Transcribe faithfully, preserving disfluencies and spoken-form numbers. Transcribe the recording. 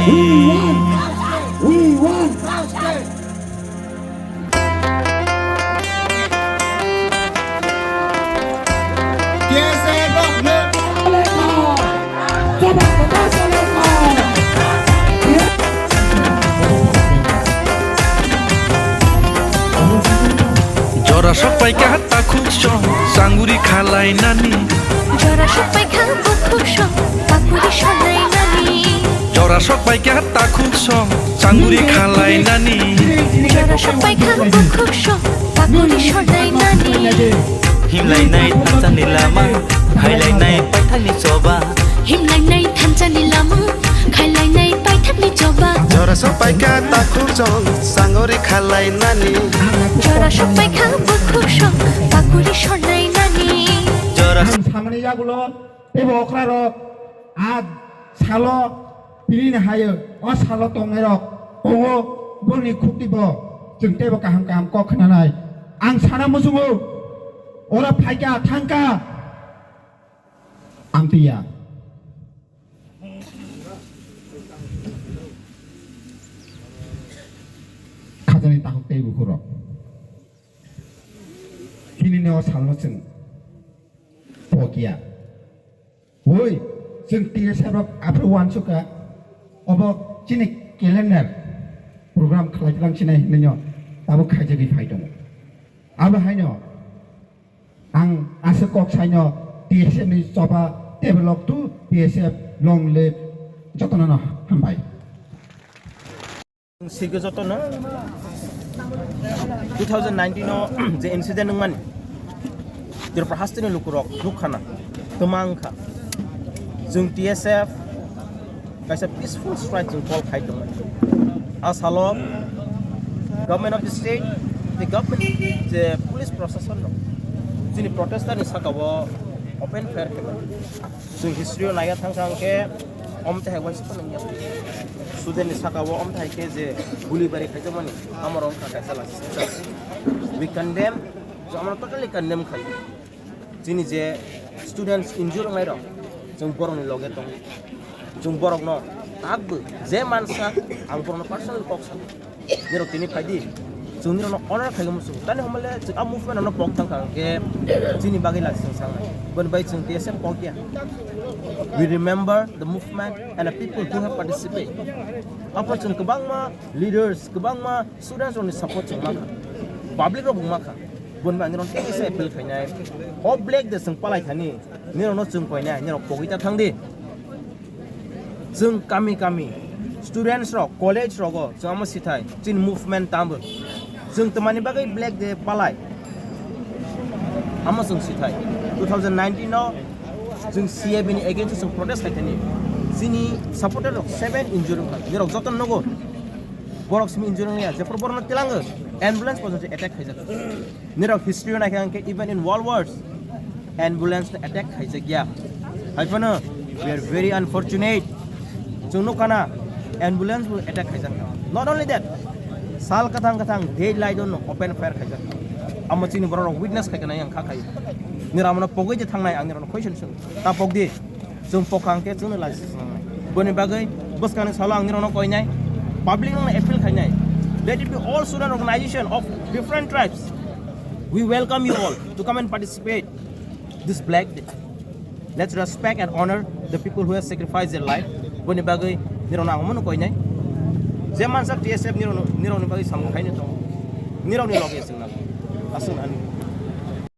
We want, we want. Jora sok pai kha takhuk song, sanguri khalai nani. Jora sok pai kha bukhuk song, pakuri sonai nani. Jora sok pai kha takhuk song, sanguri khalai nani. Jora sok pai kha bukhuk song, pakuri sonai nani. Himlai nai thansa ni lama, khailai nai paithak ni choba. Himlai nai thansa ni lama, khailai nai paithak ni choba. Jora sok pai kha takhuk song, sanguri khalai nani. Jora sok pai kha bukhuk song, pakuri sonai nani. Jora Ang samani yagulo teibo okra rok a salo pilini hayo, o salo tongnai rok tongo, boni khukti bo chwng teibo kaham kaham kok khnanai. Ang sana muchungo, ora phaika thangka, ang tiya. Khajani takhuk tei bukhurok. Kinini o salno chwng pokya. Oi, chwng T S F rok aphuru uansukha. Obo chini calendar program khlai tlang sinai hinwi no tabuk khaijagwi phai tongo. Abo haino ang aswk kok saino T S F ni choba table lok tu T S F long live jotono no hambai. Sikhe jotono two thousand nineteen o je incident wngmani, Tripura hasteni lukurok nukkhana, twma wngkha. Chwng T S F kaisa peaceful strike chwng call khai tongmani. A salo government of the state, the government, je police proshashan rok chini protester ni saka o open fire khaimani. Chwng history o naiya thangsa hwnkhe, omtahai waisa phano wngya. Student ni saka o omtahai khe je guli bari khaijakmani, amoro wngkha kaisa lachi. We condemn, chwng amoro totally condemn khai. Chini je students injure wngnai rok, chwng borok ni loge tong. Chwng borok no takbw je mansa, ang borok no personally kok sa. Nirok tini phaidi, chwng nirokno honor khaigwi muchungo. Tani hwnmale chwng a movement rokno pok thangkha hwnkhe chini bagwi lachi chwng sangnai. Boni bai chwng T S F pokya. We remember the movement and the people who have participated. Aphuru chwng kwbangma leaders, kwbangma students rokni support chwng mankha, public rok bo mankha. Boni bai nirok tei kisa appeal khainai. O black day chwng palai thani, nirokno chwng koinai, nirok pogwi ta thangdi. Chwng kami kami, students rok, college rogo chwng omo sithai, chini movement tamo. Chwng twmani bagwi black day palai. Omo chwng sithai. Two thousand nineteen o chwng C A B ni against o chwng protest khai thani. Chini supporter rok seven injury wngkha. Nirok joto nogo. Borok simi injury wngya. Jephru borokno tilango, ambulance porjonto attack khaijak. Nirok history o naikha hwnkhe, even in World Wars, ambulance no attack khaijakya. Haiphano, we are very unfortunate. Chwng nukha na, ambulance bo attack khaijakha. Not only that, sal kwthang kwthang day light no open fire khaijakha. Amo chini borok rok witness khaikha na yang kha khai. Nirok amano pogwi je thangnai, ang nirokno question swng. Ta pogdi. Chwng pokha hwnkhe chwngno lachi swnamnai. Boni bagwi bwskangni salo ang nirokno koinai, public rokno appeal khainai, let it be all student organization of different tribes, we welcome you all to come and participate this black day. Let's respect and honor the people who have sacrificed their life. Boni bagwi nirokno ang omono koinai, je mansa T S F nirokno, nirokni bagwi samung khaino tongo, nirokni loge chwngno aswk ani.